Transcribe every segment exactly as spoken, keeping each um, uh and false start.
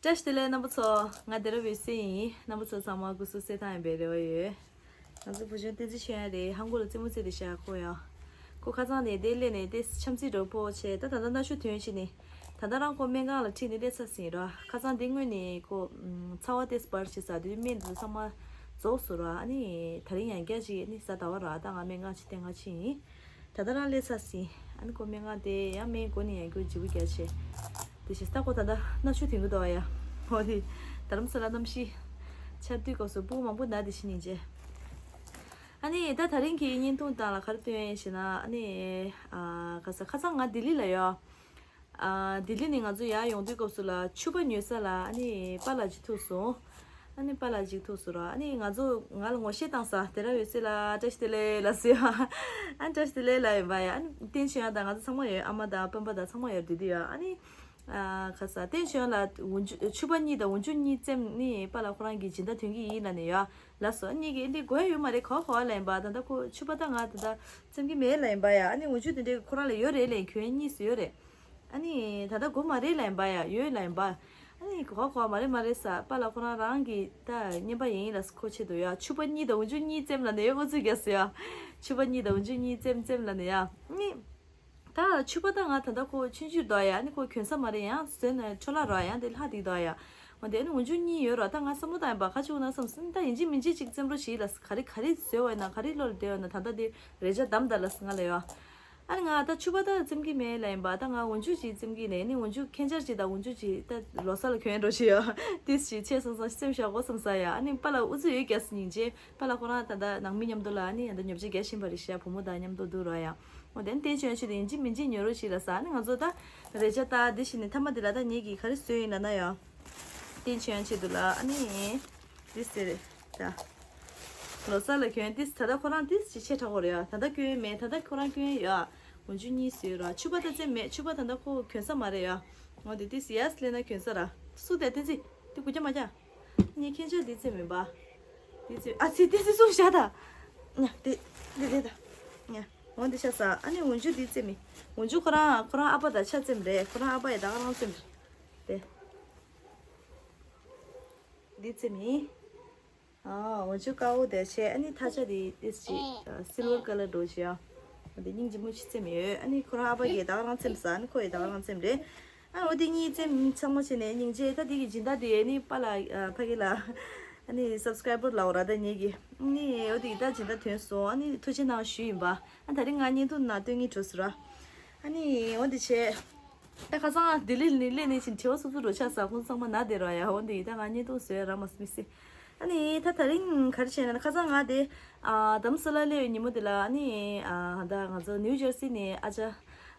བཀྲ་ཤིས་བདེ་ལེགས་རྣམ་པ་ཚོ། ང་སྡེ་ར་བའི་སྲས་ཡིན། རྣམ་པ་ཚོ་ཚང་མ་སྐུ་གཟུགས་གསལ་ཐང་ཡིན་པའི་རེ་བ་ཡོད། ང་ཚོ་བུ་ཆུང་བསྟན་འཛིན་ཆོས་དབྱངས་རེད། ཧང་གོ་ལ་རྩེད་མོ་རྩེ་བསྡད་ཤག་ཁོ་ཡ། ཁོ་ཁ་སང་ནས་དེ་སླེབས་ནས་དེ་འཆམ་རྩེད་འགྲོ་ཕོག་བྱས། ད་ད་ལྟ་མནར་གཅོད་ཐོན་བྱས་ནས། ད་ལྟ་རང་ཁོ་སྨན་ཁང་ལ་ཁྲིད་ནས་སླེབས་ཚར་ཟིན་ར། ཁ་སང་དེ་སྔོན་ནས་ཁོ་ཚ་བ་དེ་སྤར་བྱས་ཟ་དུས་སྨན་དེ་ཚང་མ་རྫོགས་སོང་ར། ཨ་ནི་ད་རིང་ཡང་བསྐྱར་ཅིག་ཨ་ནི་གཟའ་ཟླ་བ་ར། ད་ང་སྨན་ཁང་ཅིག་བསྟེན་ག་ཕྱིན་ཡིན། ད་ལྟ་རང་སླེབས་ཚར་ཟིན། ཨ་ནི་ཁོ་སྨན་ཁང་དེ་ཡང་སྨན་མགོ་ནས་ཡང་བསྐྱར་ལྗིད་པོ་རྒྱག་བྱས། དེ་བཞིན་ད་ཁོ་ད་ལྟ་མནར་གཅོད་ཐོན་གྱི་འདུག་ཨ་ཡ། འོ་དེ་རྡ་རམ་ས་ལ་གནམ་གཤིས་ཆར་དུས་སྐབས་སུ་སྤུ་གུ་མང་པོ་ན་དེ་བཞིན་ཡིན་བྱས། ཨ་ནི་ད་ད་རིང་གི་བརྙན་ཐུང་སྟེང་ལ་ག་རེ་སྟོན་ཡིན་ཞེ་ན། ཨ་ནི་ཨ་ག་ས་ཁ་སང་ང་ལྡི་ལི་ལ་ཡོད། ཨ་ལྡི་ལི་ནས་ང་ཚོ་ཡར་ཡོང་དུས་སྐབས་སུ་ལ་ཕྱུ་པ་ཉོ་ས་ལ་ཨ་ནི་པཱ་ལགས་ཅིག་ཐུག་སོང་། ཨ་ནི་པཱ་ལགས་ཅིག་ཐུག་སོང་ར། ཨ་ནི་ང་ཚོ་ང་ལ་ངོ་ཤེས་བཏང་ས་སྡེ་ར་བའི་སྲས་ལགས་བཀྲ་ཤིས་བདེ་ལེགས་ལགས་ཟེར་ཡ། ཨ་ནི་བཀྲ་ཤིས་བདེ་ལེགས་ལགས་ཡིན་པ་ཡ། ཨ་ནི་བསྟན་ཆོས་དབྱངས་དང་ང་ཚོ་ཚང་མ་ཡོད། ཨ་མ་དང་སྤེན་པ་དང་ཚང་མ་ཡོད་དེ་དུས་ཡ། ཨ་ནི་ཨ་ག་ས་བསྟན་ཆོས་དབྱངས་ལགས་འོན་ཆུ་ཕྱུ་པ་གཉིས་དང་འོན་ཆུ་གཉིས་བཙེམ་ནི་པཱ་ལགས་ཁོ་རང་གིས་སྦྱིན་བདག་ཐོན་གྱི་ཡིན་ལབ་ནས་ཡ། ལགས་སོ། ཨ་ནི་གི་འདི་དགོས་ཡ་ཡོད་མ་རེད། ག་བ་ག་བ་ལབ་ཡིན་པ། ད་ལྟ་ཁོ་ཕྱུ་པ་ད་ང་ད་ལྟ་བཙེམ་གྱི་མེད་ལབ་ཡིན་པ་ཡ། ཨ་ནི་འོན་ཆུ་དེ་འདྲའི་ཁོ་རང་ལ་ཡོད་རེད་ལབ། གྱོན་གཉིས་སུ་ཡོད་རེད། ཨ་ནི་ད་ལྟ་དགོས་མ་རེད་ལབ་ཡིན་པ་ཡ། ཡོད་ལབ་ཡིན་པ། ཨ་ནི་ག་བ་ག་བ་མ་རེད་མ་རེད་ཟེར། པཱ་ལགས་ཁོ་རང་རང་གི་ད་རྔན་པ་ཡིན་ལ་ཁོ་ཆེད་དུ་ཡ་ཕྱུ་པ་གཉིས་དང་འོན་ཆུ་གཉིས་བཙེམ་ལབ་ནས་ཡ། ཨུ་ཚུགས་རྒྱག་སོང་ཡ། ཕྱུ་པ་གཉིས་དང་འོན་ཆུ་གཉིས་བཙེམ་བཙེམ་ལབ་ནས་ཡ། ཨ་ནི། ད་ཕྱུ་པ་ད་ང་ད་ལྟ་ཁོ་ཆུང་ཆུང་འདུག་ཡ། ཨ་ནི་ཁོ་གྱོན་ས་མ་རེད། ཡང་ཟོས་ན་འཕྲོ་བརླག་རག་ཡང་དེ་ལྷག་དེ་འདུག་ཡ། འོ་དེ་ཨ་ནི་འོན་ཆུ་གཉིས་ཡོད་ར། ད་ང་བསམ་བློ་བཏང་ཡིན་པ། ག་ཅིག་ན་བསམ་སོང་། ད་ཡིན་གཅིག་མིན་གཅིག་ཅིག་བཙེམ་རོགས་བྱེད་ལ། ག་རེ་ག་རེ་ཟོས་བ་ཡིན་ན། ག་རེ་བློ་ལ་བདེ་བ་ཡིན་ན། ད་ལྟ་དེ་རེ་ཆ་བདམས་ད་ལ་ང་ལ་ཡོད། ཨ་ནི་ང་ད་ཕྱུ་པ་ད་བཙེམ་གྱི་མེད་ལབ་ཡིན་པ། ད་ང་འོན་ཆུ་ཅིག་བཙེམ་གྱི་ནས། ཨ་ནི་འོན་ཆུ་ཁེན་ཆར་ཅིག་ད་འོན་ཆུ་ཅིག་ད་ལོ་གསར་ལ་གྱོན་རོགས་བྱེད་ཡ། ཏིས་ཅིག་ཆེ་སོང་སོང་བཙེམ་བཞག་གོ་བསམ་ས་ཡ། ཨ་ནི་པཱ་ལགས་ཨུ་ཚུགས་ཡོད་རྒྱག་སོང་། སྙིང་རྗེ། པཱ་ལགས་ཁོ་རང་ད་ལྟ་ནང་མི་མཉམ་དུ་ལ་ཨ་ནི་ཡང་ད་ཉོ་ཆ་རྒྱག་བཞིན་པ་རེད་ཤག་བུ་མོ་དང་མཉམ་དུ་འདུག་ར་ཡ། འོ་དེ་ནི་བསྟན་ཆོས་ཡང་ཆེད་དུ་ཡིན་གཅིག་མིན་གཅིག་ཉོ་རོགས་བྱེད་ལ་ཟེར། ཨ་ནི་ང་ཚོ་ད་རེ་ཆ་ད་འདི་བཞིན་ནི་མཐའ་མ་འདི་ལ་ད་ངེད་ཀྱིས་ག་རེ་བཟོས་ཡིན་ལབ་ན་ཡ། བསྟན་ཆོས་ཡང་ཆེད་དུ་ལ་ཨ་ནི་འདི་ཟེར་ད། ལོ་གསར་ལ་གྱོན་ཏིས། ད་ལྟ་ཁོ་རང་ཏིས་ཅིག་ཆེ་དྲགས་པོ་རེད་ཡ། ད་ལྟ་གྱོན་མེད། ད་ལྟ་ཁོ་རང་གྱོན་ཡ། འོན་ཆུ་གཉིས་བཟོས་ར། ཕྱུ་པ་ད་བཙེམ་མེད། ཕྱུ་པ་ད་ལྟ་ཁོ་གྱོན་ས་མ་རེད་ཡ། འོ་དེ་ཏིས་ཡས་ལེ་ན་གྱོན་ས་ར། སུ་དེ་བསྟན་འཛིན་དེ་གུ་རྒྱ་མ་རྒྱ། ངས་ཁྱེད་ཅག་འདི་བཙེམ་མིན་པ། འདི་བཙེམ། ཨ་ཙི། འདི་ཙི་སུ་བཞག་ད། ཉ་འདི་འདི་འདི་ད། ཉ་འོ་འདི་ཤ་ས། ཨ་ནི་འོན་ཆུ་འདི་བཙེམ་མི། འོན་ཆུ་ཁོ་རང་ཁོ་རང་ཨ་ཕ་དང་ཆ་བཙེམ་རེད། ཁོ་རང་ཨ་ཕ་ཡི་ད་ག་རང་བཙེམ་རེད། འདི་བཙེམ་མི། ཨ་འོན་ཆུ་དཀར་པོ་དེ་བྱས། ཨ་ནི་ཐ་ཆ་འདི་ཏིས་ཅིག་སིལ་ཝར་ཀ་ལར་འགྲོ་བྱས་ཡ། འདི་སྙིང་རྗེ་མོ་ཞིག་བཙེམ་ཡོད། ཨ་ནི་ཁོ་རང་ཨ་ཕ་གིས་ད་ག་རང་བཙེམ་ས། ཨ་ནི་ཁོ་ཡི་ད་ག་རང་བཙེམ་རེད། ཨ་འོ་དེ་གཉིས་ཙམ་ཚང་མ་བྱས་ནས་སྙིང་རྗེ། ད་དེ་གི་སྦྱིན་བདག་དེ་ནི་པཱ་ལགས་ཨ་ཕ་གི་ལ། ཨ་ནི་སབ་སི་ཀ་རའི་བར་ལབ་ར་ད་ངེད་ཀྱི། ནི་འོ་དེ་གི་ད་སྦྱིན་བདག་ཐོན་སོང་། ཨ་ནི་ཐུགས་རྗེ་གནང་ཞུས་ཡིན་པ། ཨ་ད་རིང་ང་བརྙན་ཐུང་ནང་སྟོན་གྱི་འགྲོ་ཟེར་ར། ཨ་ནི་འོ་དེ་བྱས། ད་ཁ་སང་ལྡི་ལི་ནས་སླེབས་ནས་ཕྱིན་དྲི་བ་སོ་སོ་རོ་ཆགས་ས་ཁོང་ཚང་མ་ན་དེ་ར་ཡ། འོ་དེ་ཡི་ད་ང་བརྙན་ཐུང་བཟོས་ར་མ་མི་སྲིད། ཨ་ནི་ད་ད་རིང་ག་རེ་བྱས་ན། ཁ་སང་ང་དེ་ཨ་རྡ་རམ་ས་ལ་སླེབས་པའི་ཉིན་མོ་དེ་ལ། ཨ་ནི་ཨ་ད་ང་ཚོ་ནིའུ་ཇར་སི་ནས་ཨ་ཅག་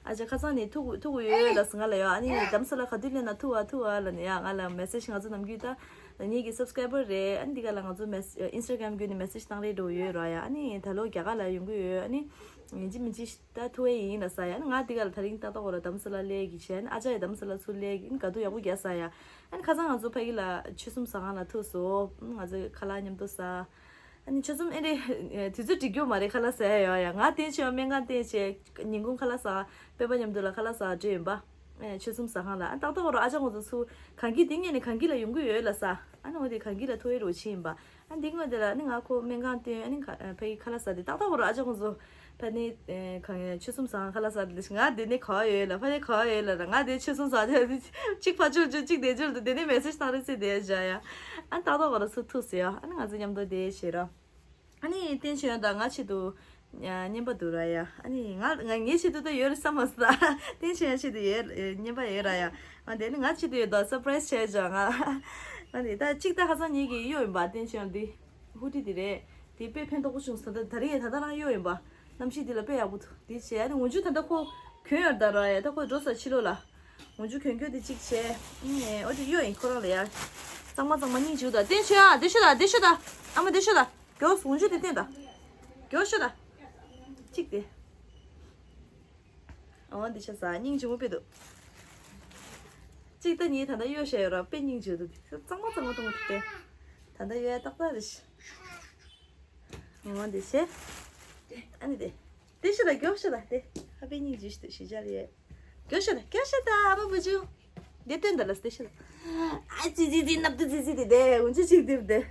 ཨ་ཅག་ཁ་སང་ནས་ཐུག་ཐུག་ཡོད་ལབ་སོང་ང་ལ་ཡ། ཨ་ནི་རྡ་རམ་ས་ལ་ག་དུས་སླེབས་ན་ཐུག་ཨ་ཐུག་ཨ་ལབ་ནས་ཡ། ང་ལ་མེ་སེ་ཇི་ང་ཚོ་ནམ་རྒྱུན་ད་ངེད་ཀྱི་སབ་སི་ཀ་རའི་བར་རེད། ཨ་ནི་འདི་ག་ལ་ང་ཚོ་མེ་ཨིན་སི་ཊ་གྷ་རམ་བརྒྱུད་ནས་མེ་སེ་ཇི་བཏང་རེས་འགྲོ་ཡོད་ར་ཡ། ཨ་ནི་ད་ལོ་རྒྱ་གར་ལ་ཡོང་གི་ཡོད། ཨ་ནི་ཡིན་གཅིག་མིན་གཅིག་ད་ཐུག་ཡས་ཡིན་ལབ་ས་ཡ། ཨ་ནི་ང་འདི་ག་ལ་ད་རིང་ཏག་ཏག་འོ་ར་རྡ་རམ་ས་ལ་སླེབས་ཀྱི་བྱས། ཨ་ནི་ཨ་ཅག་ཡ་རྡ་རམ་ས་ལ་ཚུར་སླེབས་ཀྱི། ཨ་ནི་དགའ་སྡུག་ཡག་པོ་རྒྱག་ས་ཡ། ཨ་ནི་ཁ་སང་ང་ཚོ་ཕ་གི་ལ་ཆོལ་གསུམ་ཟ་ཁང་ལ་ཐུག་སོང་། ང་ཚོ་ཁ་ལག་མཉམ་དུ་ཟ། ཨ་ནི་ཆོལ་གསུམ་ཨེ་རེད། དུས་ཚོད་འགྲིག་རྒྱུ་མ་རེད། ཁ་ལག་ཟ་ཡ་ཡོད་ཡ། ང་བསྟན་ཆོས་སྨན་ཁང་བསྟན་བྱས་ཉིན་གུང་ཁ་ལག་ཟ། སྤེན་པ་མཉམ་དུ་ལ་ཁ་ལག་ཟ་འགྲོ་ཡིན་པ། ཨེ་ཆོལ་གསུམ་ཟ་ཁང་ལ། ཨ་ཏག་ཏག་འོ་ར་ཨ་ཅག་ང་ཚོ་ཚུར་གངས་སྐྱིད་དེ་ངས་ནི་གངས་སྐྱིད་ལ་ཡོང་གི་ཡོད་ལབ་ས། ཨ་ནི་འོ་དེ་གངས་སྐྱིད་ལ་ཐུག་ཡས་རོགས་བྱེད་ཡིན་པ། ཨ་འདི་སྔོན་དེ་ལ་ནི་ང་ཁོ་སྨན་ཁང་བསྟན། ཨ་ནི་ཁ་ཨ་ཕ་གི་ཁ་ལག་ཟ་དེ་ཏག་ཏག་འོ་ར་ཨ་ཅག་ཁོང་ཚོ་ཕ་ནི་ཨེ་གང་ཡ་ཆོལ་གསུམ་ཟ་ཁང་ཁ་ལག་ཟ་དེ་ལ་ང་དེ་ནི་ག་བ་ཡོད་ལ། ཕ་ནི་ག་བ་ཡོད་ལ་ར། ང་དེ་ཆོལ་གསུམ་ཟ་དེ་གཅིག་ཕར་ཕྱོགས་བཅུ་གཅིག་དེ་ཕྱོགས་དུ་དེ་ནི་མེ་སེ་ཇི་བཏང་རེས་ཚེ་དེ་བཞག་ཡ། ཨ་ཏག་ཏག་འོ་ར་ཚུར་ཐུག་སོང་ཡ། ཨ་ནི་ང་ཚོ་མཉམ་དུ་དེ་བྱེད་ར། ཨ་ནི་བསྟན་ཆོས་ཡང་ད་ང་ཆེད་དུ་ཨ་རྔན་པ་འདུག་ར་ཡ། ཨ་ནི་ང་ང་ངའི་ཆེད་དུ་ད་ཡོད་རེད་བསམ་མ་སོང་། ད་བསྟན་ཆོས་ཡང་ཆེད་དུ་ཡོད། ཨ་རྔན་པ་ཡོད་ར་ཡ། ཨ་དེ་ནི་ང་ཆེད་དུ་ཡོད་ད། སར་པ་རའི་སི་བྱས་ཅག་ང་། ཨ་ནི་ད་གཅིག་ད་ཁ་སང་ངེད་ཀྱི་གཡོག་ཡིན་པ། བསྟན་ཆོས་ཡང་འདི་ཧུ་ཌི་འདི་རེད། འདི་དཔེ་ཕན་ཐོགས་པོ་བྱུང་སོང་། ད་ད་རིང་ཡ་ད་ལྟ་རང་གཡོག་ཡིན་པ། གནམ་གཤིས་འདི་ལ་དཔེ་ཡག་པོ་འདུག་འདི་བྱས། ཨ་ནི་འོན་ཆུ་ད་ལྟ་ཁོ་གྱོན་ཡོད་ད་ར་ཡ། ད་ཁོ་འགྲོ་ས་ཕྱི་ལོགས་ལ། འོན་ཆུ་གྱོན་གྱོན་དེ་གཅིག་བྱས། ཨེ་འོ་དེ་གཡོག་ཡིན་ཁོ་རང་ལ་ཡ། གཙང་མ་གཙང་མ་སྙིང་རྗེ་པོ་ད། བསྟན་ཆོས་ཡ། དེ་ཤོད་ད། དེ་ཤོད་ད། ཨ་མ་དེ་ཤོད་ད། མགྱོགས་འོན་ཆུ་དེ་བསྟན་ད། མགྱོགས་ཤོད་ད། གཅིག་དེ། འོ་འདི་ཤ་ཟ། སྙིང་རྗེ་མོ་དཔེ་འདུག་གཅིག་ད་ངས་ད་ལྟ་གཡོག་བྱས་ཡོད་ར། དཔེ་སྙིང་རྗེ་འདུག་དེ་གཙང་མ་གཙང་མ་གཏོང་གི་འདུག་སྟེ། ད་ལྟ་གཡོག་ཡ་ཏག་ཏག་རེད་ཤག་འོ་འདི་བྱས། ཨ་ནི་དེ། དེ་ཤ་ད། མགྱོགས་ཤ་ད་དེ། ཧ་པེ་སྙིང་རྗེ་ཞིག་འདུག་ཞི་ཅར་ཡས། མགྱོགས་ཤ་ད། མགྱོགས་ཤ་ད། ཨ་མ་བུ་ཆུང་། འདི་སྟོན་ད་ལ་སྟེ་ཤི་ལ། ཨ་ཙི་ཙི་ཙི་སྣབས་ཏུ་ཙི་ཙི་དེ་དེ་འུན་ཆུ་ཅིག་དེ་དེ།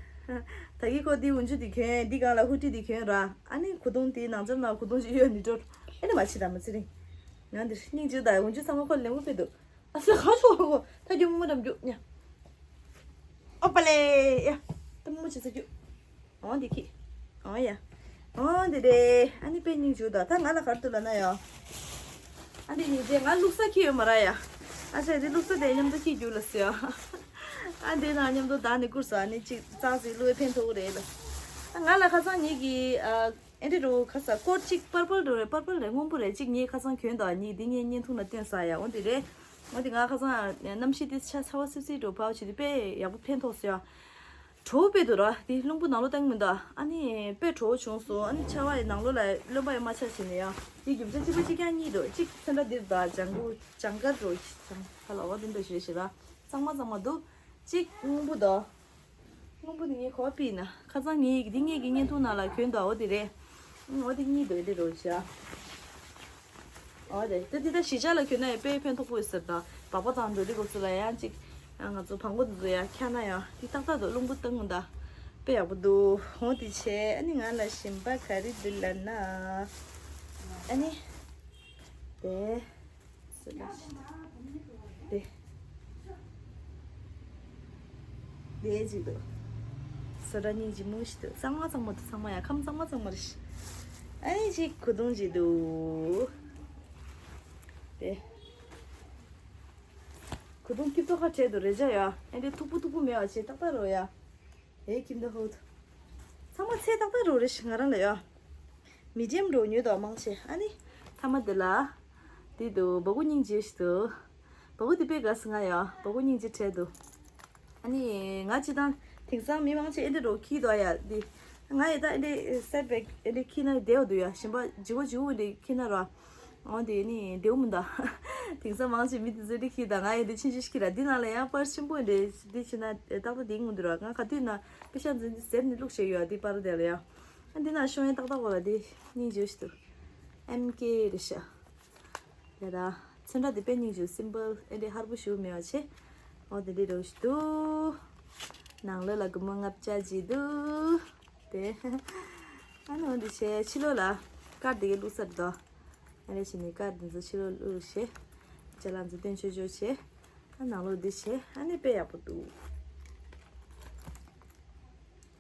ད་གི་ཁོ་དེ་འུན་ཆུ་དེ་གྱོན་འདི་གང་ལ་ཧུ་ཏི་དེ་གྱོན་ར། ཨ་ནི་གོ་དུང་དེ་ནང་ཚན་ན་གོ་དུང་ཞིག་ཡོད་ནི་འགྲོ། ཨ་ནི་མ་ཕྱི་ད་མ་ཚི་རིང་། ང་འདིར་སྙིང་རྗེ་ད་འུན་ཆུ་ཚང་མ་ཁོ་ལེན་གོ་ཕེ་འདུག་ཨ་ས་ཁ་ཆོ་གོ་ད་རྒྱུ་མོ་རམ་རྒྱུ་ཉ། ཨོ་པ་ལེ་ཡ། ད་མོ་ཅི་ས་རྒྱུ། འོང་འདི་ཁྱི། འོང་ཡ། འོང་འདི་རེད། ཨ་ནི་དཔེ་སྙིང་རྗེ་ད། ད་ང་ལ་གར་དུ་ལ་ན་ཡ། ཨ་འདི་ཡིན་ཏེ་ང་བླུག་ས་ཁྱི་ཡོད་མ་ར་ཡ། ཨ་ཅག་འདི་བླུག་ས་དེ་མཉམ་དུ་ཁྱི་རྒྱུག་ལ་ཟེར་ཡ། ཨ་འདི་ན་མཉམ་དུ་ད་ནི་བསྐུར་ས་ནི་ཅིག་ཙག་ཙིག་བླུག་ཡ་ཕན་ཐོགས་རེད་ལ། ཨ་ང་ལ་ཁ་སང་ཉིད་ཀྱི་ཨ་ཨེ་འདྲི་རོ་ཁ་ས་ཀོར་ཅིག་པར་པལ་རོ་རེད། པར་པལ་རེད། སྔོན་པོ་རེད། ཅིག་ངས་ཁ་སང་གྱོན་ད་ཉིད་འདི་ངས་བརྙན་ཐུང་ལ་སྟོན་ས་ཡ། འོ་འདི་རེད། འོ་འདི་ང་ཁ་སང་གནམ་གཤིས་དེ་ཆ་ཚ་བ་སིབ་སིབ་འགྲོ་བའོ་ཆེ་དེ་དཔེ་ཡག་པོ་ཕན་ཐོགས་ཟེར་ཡ། གྲོ་བོ་དཔེ་འདུག་ར། དེ་རླུང་བུ་ནང་ལོགས་བཏང་མི་འདུག་ཨ་ནི་དཔེ་གྲོ་བོ་བྱུང་སོང་། ཨ་ནི་ཆར་པ་ཡི་ནང་ལོགས་ལ་རློན་པ་ཡི་མ་ཆགས་བྱས་ནས་ཡ། དེ་རྒྱུ་མཚན་གཅིག་པ་གཅིག་རྐྱང་གཉིས་འདུག་གཅིག་ཚན་ཁྲ་འདིར་དང་ལྗང་གུ་ལྗང་དཀར་རོ་ཚང་ཁ་ལ་འོ་དེ་འདྲ་ཞིག་རེད་ཤི་ར། གཙང་མ་གཙང་མ་འདུག་གཅིག་སྔོན་པོ་འདུག་སྔོན་པོ་དེ་ངས་གོ་བ་ཕིག་ན་ཁ་སང་ངས་འདི་ངས་ཀྱི་བརྙན་ཐུང་ནང་ལ་གྱོན་འདུག་འོ་དེ་རེད། ཨང་འོ་དེ་གཉིས་འདུག་འདི་རོ་ཤི་ར། ཨོ་རེད། དེ་དེ་ད་གཞིས་ཆགས་ལ་གྱོན་ན་ཡང་དཔེ་ཕན་ཐོགས་པོ་ཡོད་ཟེར་ད། སྦག་སྦག་དང་འགྲོ་དུས་སྐབས་སུ་ལ་ཡང་ཅིག་ང་ཚོ་བང་གོ་འདི་ཚོ་ཡང་འཁྱག་ན་ཡང་དེ་ཏག་ཏག་ཏུ་རླུང་བུ་བཏང་ད། དཔེ་ཡག་པོ་འདུག་འོ་དེ་བྱས་ཨ་ནི་ང་ལ་ཞིམ་པ་ག་རེ་འདུག་ལབ་ན། ཨ་ནི། དེ། སོ་ད་ཞིག་དེ། དེ་ཅིག་འདུག་སོ་ད་སྙིང་རྗེ་མོ་ཞིག་འདུག་གཙང་མ་གཙང་མ་འདུག་གཙང་མ་ཡ་ཁམས་གཙང་མ་གཙང་མ་རེད་ཤི། ཨ་ནི་ཅིག་གོ་དུང་ཅིག་འདུག་དེ། གོ་དུང་སྐྱིབ་ཏོ་ཁ་བྲལ་འདུག་རེ་ཅག་ཡ། ཨ་འདི་མཐུག་པོ་མཐུག་པོ་མེད་པ་བྱས་ཏག་ཏག་རོ་ཡ། ཨེ་ཁྱིམ་ད་ཧོ་ད། ཚང་མ་ཚད་ཏག་ཏག་རོ་རེ་ཤི་ང་རང་ལ་ཡ། མི་ཌི་ཡམ་རོ་ཉོས་དོ་མང་ཆེ། ཨ་ནི་ཐ་མ་དེ་ལ། དེ་དུ་སྦ་ཁུག་སྙིང་རྗེ་ཞིག་འདུག་སྦ་ཁུག་དེ་དཔེ་དགའ་སི་ང་ཡ། སྦ་ཁུག་སྙིང་རྗེ་བྲལ་འདུག་ཨ་ནི་ང་སྤྱི་བཏང་དེང་སང་མི་མང་ཆེ་ཨེ་འདྲ་རོ་ཁྱི་དོ་ཡ་འདི། ང་ཡི་ད་ཨེ་འདྲ་སེ་བེག་ཨེ་འདྲ་ཁྱི་ན་བདེ་བ་འདུག་ཡ། ཞིམ་པ་ལྗི་བོ་ལྗི་བོ་འདི་ཁྱི་ན་རོ། འོ་དེ་ནི་བདེ་བོ་མི་འདུག་དེང་སང་མང་ཆེ་མི་དེ་ཚོ་འདི་ཁྱི་ད་ང་ཡི་འདི་ཆུང་ཆུང་ཞིག་ཁྱི་ར། འདི་ནང་ལ་ཡང་པར་ཆེན་པོ་འདི་འདི་ཁྱི་ན་ཏག་ཏག་འདི་ངུ་འདུག་ར། ང་ག་དུས་ན་པེ་ཤ་འཛིན་འདི་ཟེར་ནི་བླུགས་བྱས་ཡོད་འདི་པར་དེ་ལ་ཡ། ཨ་འདི་ན་ཤོང་ཡ་ཏག་ཏག་གོ་ལ་འདི་སྙིང་རྗེ་ཞིག་འདུག་ཨེམ་ཀེ་རེ་ཤ། ཡ་ད། ཚོན་ཁྲ་འདི་དཔེ་སྙིང་རྗེ། སིམ་པལ་ཨེ་འདྲ་ཧར་པོ་ཞུ་མེད་པ་བྱས། འོ་དེ་འདྲ་རོ་ཞིག་འདུག་ནང་ལོགས་ལ་སྒོར་མོ་ལྔ་བརྒྱ་ཅིག་འདུག་དེ། ཨ་ནི་འོ་འདི་བྱས་ཕྱི་ལོགས་ལ་ཀར་འདི་གའི་བླུགས་ས་རེད་དོ། ཨ་ནི་བྱས་ནས་ཀར་འདི་ཚོ་ཕྱི་ལོགས་བླུགས་བྱས། ཅ་ལག་འཛུགས་སྟོན་ཆོས་ཆོས་བྱས། ཨ་ནང་ལོགས་འདི་བྱས། ཨ་ནི་དཔེ་ཡག་པོ་འདུག་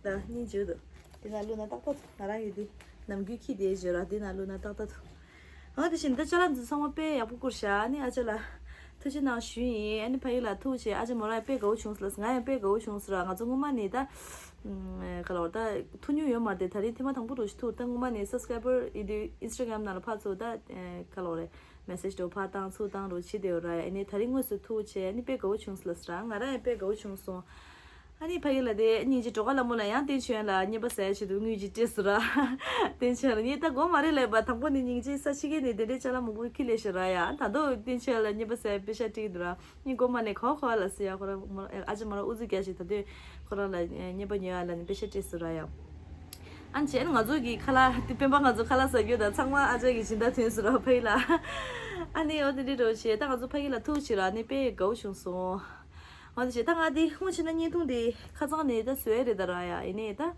ད་སྙིང་རྗེ་འདུག་འདི་ན་བླུགས་ན་ཏག་ཏག་འདུག་ང་རང་ཡོད་དུས་ནམ་རྒྱུན་ཁྱི་དེ་བརྗོད་ར་འདི་ན་བླུགས་ན་ཏག་ཏག་འདུག་ཨ་དེ་བཞིན་ད་ཅ་ལག་འདི་ཚང་མ་དཔེ་ཡག་པོ་བསྐུར་ཤག་ཨ་ནི་ཨ་ཅག་ལ་ཐུགས་རྗེ་གནང་ཞུ་ཡིན། ཨ་ནི་ཕ་གི་ལ་ཐུགས་རྗེ་ཆེ། ཨ་ཅག་མོ་རང་ཡང་དཔེ་དགའ་བོ་བྱུང་སོང་ལ། ང་ཡང་དཔེ་དགའ་བོ་བྱུང་སོང་ར། ང་ཚོ་སྔོན་མ་ནས་ད་ག་ལ་བར་ད་ཐུག་མྱོང་ཡོད་མ་རེད་དེ། ད་རིང་ཐེངས་མ་དང་པོ་རུ་ཞིག་ཐུག་ད་སྔོན་མ་ནས་སབ་སི་ཀ་རའི་བར་ཡིན་དུས་ཨིན་སི་ཊ་གྷ་རམ་ནང་ལ་ཕར་ཚུར་ད་ག་ལ་བར་རེད། མེ་སེ་ཇི་དེ་ཕར་བཏང་ཚུར་བཏང་རོ་བྱེད་དེ་ཡོད་ར། ཨ་ནི་ད་རིང་དངོས་སུ་ཐུག་བྱས་ཨ་ནི་དཔེ་དགའ་བོ་བྱུང་སོང་ལ་ཟེར། ང་རང་ཡང་དཔེ་དགའ་བོ་བྱུང་སོང་། ཨ་ནི་ཕ་གི་ལ་དེ་སྙིང་རྗེ་སྒྲོལ་དཀར་ལྷ་མོ་ལ་ཡང་བསྟན་ཆོས་ལ་རྔན་པ་ཟ་ཡ་ཆེད་དུ་དངུལ་གཅིག་སྤྲད་སོང་ར། བསྟན་ཆོས་ལ་ངས་ད་དགོས་མ་རེད་ལབ་པ། དང་པོ་ནས་སྙིང་རྗེ་ས་ཕྱི་རྒྱལ་ནས་དེ་འདྲའི་ཅ་ལག་མང་པོ་ཁྱེར་སླེབས་ཤག་ར་ཡ། ད་དུང་བསྟན་ཆོས་ལ་རྔན་པ་ཟ་ཡ་པེ་ཤ་སྤྲད་ཀྱི་འདུག་ར། ངས་དགོས་མ་ནས་ག་བ་ག་བ་ལ་ཟེར་ཡ། ཁོ་རང་མོ་ཨ་ཅག་མོ་རང་ཨུ་ཚུགས་རྒྱག་བྱས་ད་དུང་ཁོ་རང་ལ་རྔན་པ་ཉོ་ཡ་ལབ་ནས་པེ་ཤ་སྤྲད་སོང་ར་ཡ། ཨ་ནི་བྱས་ན་ང་ཚོ་གི་ཁ་ལག་དེ་སྤེན་པ་ང་ཚོ་ཁ་ལག་ཟ་རྒྱུ་དང་ཚང་མ་ཨ་ཅག་གི་སྦྱིན་བདག་ཐོན་སོང་ར་ཕ་གི་ལ། ཨ་ནི་འོ་དེ་འདྲ་རོ་བྱས་ད་ང་ཚོ་ཕ་གི་ལ་ཐུག་བྱས་ར་ཨ་ནི་དཔེ་དགའ་བོ་བྱུང་སོང་། འོ་དེ་བྱས་ད་ང་དེ་ཧོན་ཕྱིན་ན་བརྙན་ཐུང་དེ་ཁ་སང་ནས་ད་བཟོས་རེད་ད་ར་ཡ། ཡིན་ནའི་ད་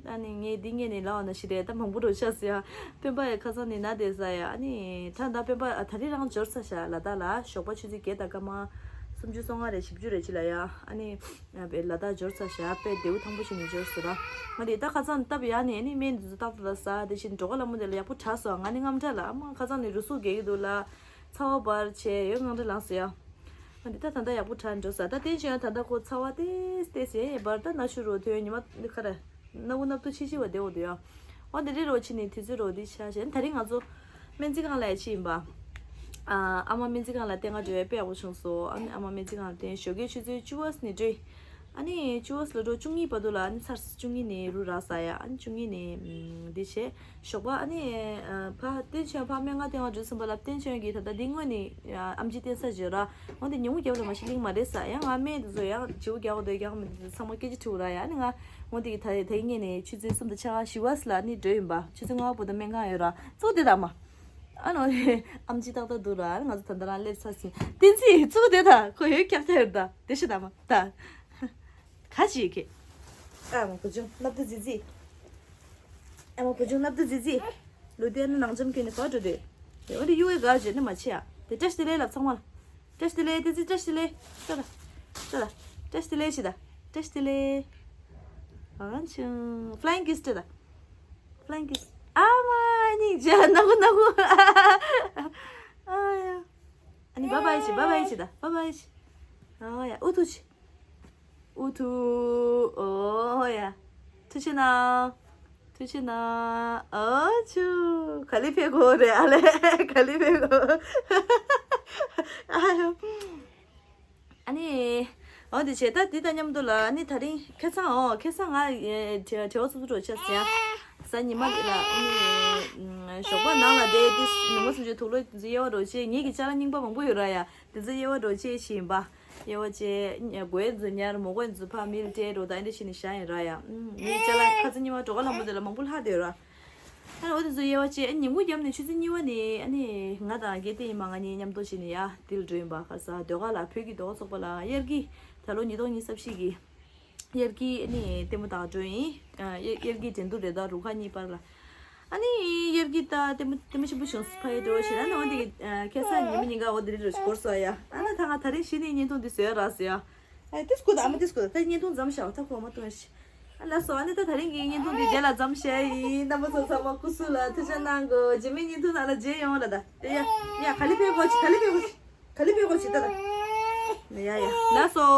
ཨ་ནི་ངས་འདི་ངས་ནས་ལབ་པ་ན་ཞིག་རེད། ད་མང་པོ་རོ་ཆགས་སོང་ཡ། སྤེན་པ་ཡ་ཁ་སང་ནས་ན་དེ་ཟ་ཡ། ཨ་ནི་ད་ད་སྤེན་པ་ད་རིང་རང་འབྱོར་ཚར་ཤག་ལ་དྭགས་ལ་ཞོགས་པ་ཆུ་ཚོད་བརྒྱད་དང་སྐར་མ་སུམ་ཅུ་སོ་ལྔ་རེད་བཞི་བཅུ་རེད་ཅི་ལ་ཡ། ཨ་ནི། ཡང་པའི་ལ་དྭགས་འབྱོར་ཚར་ཤག་དཔེ་བདེ་བོ་ཐང་པོ་ཞིག་ནས་འབྱོར་སོང་ར། ང་དེ་ད་ཁ་སང་སྟབས་ཡག་ནས་ནི་སྨན་འདི་ཚོ་ཏག་ཏག་ཟ། དེ་བཞིན་སྒྲོལ་དཀར་ལྷ་མོ་དེ་ལ་ཡག་པོ་དྲག་སོང་། ང་ནི་དངངས་སྐྲག་ལ་ཨ་མ་ཁ་སང་ནས་རུ་སུག་རྒྱག་གི་འདུག་ལ། ཚ་བ་འབར་བྱས་ཡོད་དངངས་སྐྲག་ལངས་སོང་ཡ། ང་དེ་ད་ད་ལྟ་ཡག་པོ་དྲག་འགྲོ་ས། ད་བསྟན་ཆོས་ཡང་ད་ལྟ་ཁོ་ཚ་བ་ཏེས་ཏེས་ཡས་འབར། ད་ན་ཆུ་རོ་ཐོན་ཉི་མ་འདི་ཁ་ར་སྣ་བུ་སྣབས་ཏོ་ཕྱི་ཕྱི་བ་བདེ་བོ་འདུག་ཡ། འོ་དེ་རེད་རོ་ཕྱི་ནས་དུས་ཚོད་རོ་འདི་ཆ་བྱས་ད་རིང་ང་ཚོ་སྨན་རྩིས་ཁང་ལ་ཡ་ཕྱིན་ཡིན་པ། ཨ་མ་སྨན་རྩིས་ཁང་ལ་བསྟེན་ག་འགྲོ་ཡ་དཔེ་ཡག་པོ་བྱུང་སོང་། ཨ་ནི་ཨ་མ་སྨན་རྩིས་ཁང་ལ་བསྟེན་ཞོགས་ཀས་ཆུ་ཚོད་བཅུ་པ་ནས་འགྲོ། ཨ་ནི་བཅུ་པ་ལ་འགྲོ་བཅུ་གཉིས་བར་དུ་ལ་ཨ་ནི་ཚར་བཅུ་གཉིས་ནས་རུ་རག་ས་ཡ། ཨ་ནི་བཅུ་གཉིས་ནས་འདི་བྱས་ཞོགས་པ་ཨ་ནི་ཕ་བསྟན་ཆོས་ཕ་སྨན་ཁང་བསྟེན་ག་འགྲོ་ཟིན་པ་ལ་བསྟན་ཆོས་ཀྱིས་ད་ལྟ་འདི་སྔོན་ནས་ཨམ་ཆི་བསྟེན་ས་བརྗོད་ར། འོ་འདི་ཉིན་མོ་རྒྱབ་ལ་མ་ཤི་གླིང་མ་རེད་ས་ཡ། ང་སྨན་འདི་ཚོ་ཡང་བྱིའུ་རྒྱག་འོ་དོ་རྒྱག་མི་འདི་ཚོ་ཚང་མ་སྐད་ཆ་དྲིས་ར་ཡ། ཨ་ནི་ང་འོ་འདི་གི་ད་ད་ཡིན་ངེས་ནས་ཆུ་ཚོད་གསུམ་དང་ཕྱེད་ཀ་བཞི་པ་ལ་ཨ་ནི་འགྲོ་ཡིན་པ། ཆུ་ཚོད་ལྔ་པ་བར་དུ་སྨན་ཁང་ཡོད་ར་གཙོ་བོ་དེ་དང་མ། ཨ་ནོ། ཨམ་ཆི་ཏག་ཏག་འདུག་ར། ང་ཚོ་ད་ལྟ་རང་སླེབས་ཚར་ཟིན། བསྟན་འཛིན་གཙུག་དེ་ད་ཁོ་ཡོད་ཀྱག་ཐེར་ད་དེ་ཤི་ད་མ་ད། ག་ཅི་ཡི་གེ། ཨ་མ་བུ་ཆུང་སྣབས་དུ་ཛི་ཛི། ཨ་མ་བུ་ཆུང་སྣབས་དུ་ཛི་ཛི། ལུ་དེ་ནི་ནང་འཇམ་ཁྱོད་ནི་ག་འགྲོ་དེ། དེ་འོ་དེ་གཡུ་བའི་ག་བརྗོད་ནི་མ་ཆེ་ཡ། དེ་བཀྲ་ཤིས་བདེ་ལེགས་ལབ་ཚང་མ་ལ། བཀྲ་ཤིས་བདེ་ལེགས། བསྟན་འཛིན་བཀྲ་ཤིས་བདེ་ལེགས། ལྟ་ད། ལྟ་ད། བཀྲ་ཤིས་བདེ་ལེགས་ཞེས་ད། བཀྲ་ཤིས་བདེ་ལེགས། ཨ་ཆུང་། Flying kiss ལྟ་ད། Flying kiss། ཨ་མ་ནི་ཇ་ནག་པོ་ནག་པོ། ཨ་ཡ། ཨ་ནི་bye bye ཞེས། bye bye ཞེས་ད། bye bye ཞེས། ཨ་ཡ། ཨུ་ཐུག་ཅི། ཨུ་ཐུག་ཨོ་ཡ། ཐུགས་རྗེ་གནང་། ཐུགས་རྗེ་གནང་། ཨ་ཆུ། ག་ལེ་ཕེབས་དགོས་རེད། ཨ་ལེ་ག་ལེ་ཕེབས་དགོས། ཨ་ཡ། ཨ་ནི། འོ་དེ་བྱས་ད་འདི་དང་མཉམ་དུ་ལ་ཨ་ནི་ད་རིང་ཁ་སང་འོ་ཁ་སང་ང་ཨེ་བྲེལ་བྲེལ་བ་ཚུབ་ཚུབ་འགྲོ་ཆ་ཟེར་ཡ། གཟའ་ཉི་མ་ལ་ཨ་ནི་ཞོགས་པ་ནང་ལ་བསྡད་དེ་ནུ་མ་སུམ་ཅུ་དུག་ལོག་དབྱེ་བ་འགྲོ་བྱས། ངེད་ཀྱི་ཅ་ལག་རྙིང་པ་མང་པོ་ཡོད་ར་ཡ། དེ་ཚོ་དབྱེ་བ་འགྲོ་བྱས་བྱིན་པ། དབྱེ་བ་བྱས་གོས་ཚོ་ཉར། མོ་གོས་ཚོ་ཕར་མིར་སྤྲད་འགྲོ། ད་ཨེ་འདྲ་བྱས་ནས་བཞག་ཡིན་ར་ཡ། ངེད་ཅ་ལག་ཁ་སང་ཉི་མ་གྲོ་ཁ་ལྷམ་པོ་དེ་ལ་མང་པོ་ལྷག་བསྡད་ཡོད་ར། ཨ་ནི་འོ་དེ་ཚོ་དབྱེ་བ་བྱས། ཨ་ནི་ཉིན་གུང་རྒྱབ་ནས་ཆུ་ཚོད་གཉིས་པ་ནས་ཨ་ནི་ང་དང་དགེ་ལྡན་ཡིན་མ་ང་གཉིས་མཉམ་དུ་བྱས་ནས་ཡ་དིལ་འགྲོ་ཡིན་པ། ཁ་ས་ཟློས་གར་ལ་བོད་ཀྱི་ཟློས་གར་ཚོགས་པ་ལ་དབྱར་དགེ་ད་ལོ་ཉིས་སྟོང་ཉི་ཤུ་རྩ་བཞི་གི་དབྱར་དགེ་ཨ་ནི་ལྟད་མོ་ལྟ་འགྲོ་ཡིན། ཨ་དབྱར་དབྱར་དགེ་འགྲན་བསྡུར་རེད། ད་རུ་ཁག་གཉིས་བར་ལ་ཨ་ནི་དབྱར་དགེ་ད་ལྟད་མོ་ལྟད་མོ་ཆེན་པོ་བྱུང་སོང་། ཕ་ཡུལ་འགྲོ་བ་ཞིག་ཨ་ནི་འོ་དེ་གི་ཁ་སང་ཉི་མ་ཉིན་ག་འོ་དེ་རེད་རོ་ཞིག་འགོར་སོང་ཡ། ཨ་ན་ད་ང་ད་རིང་གཞི་ནས་བརྙན་ཐུང་འདི་བཟོས་རག་ཟེར་ཡ། ཨ་ཏིས་ཀུ་ད་ཨ་མ་ཏིས་ཀུ་ད་ད་བརྙན་ཐུང་མཚམས་བཞག་ད་གོ་མ་ཏོན་ཤི། ཨ་ལ་སོ་ཨ་ནི་ད་ད་རིང་གི་བརྙན་ཐུང་འདི་དེ་ལ་མཚམས་བཞག་ཡིན། རྣམ་པ་ཚོ་ཚང་མ་སྐུ་གཟུགས་ལ་ཐུགས་ཆ་གནང་དགོས། རྗེས་མའི་བརྙན་ཐུང་ནང་ལ་མཇལ་ཡོང་ལ་ད། ཡ་ཡ་ག་ལེ་ཕེབས་གོ་ཆི། ག་ལེ་ཕེབས་གོ་ཆི། ག་ལེ་ཕེབས་གོ་ཆི་ད་ད། ཡ་ཡ་ལ་སོ།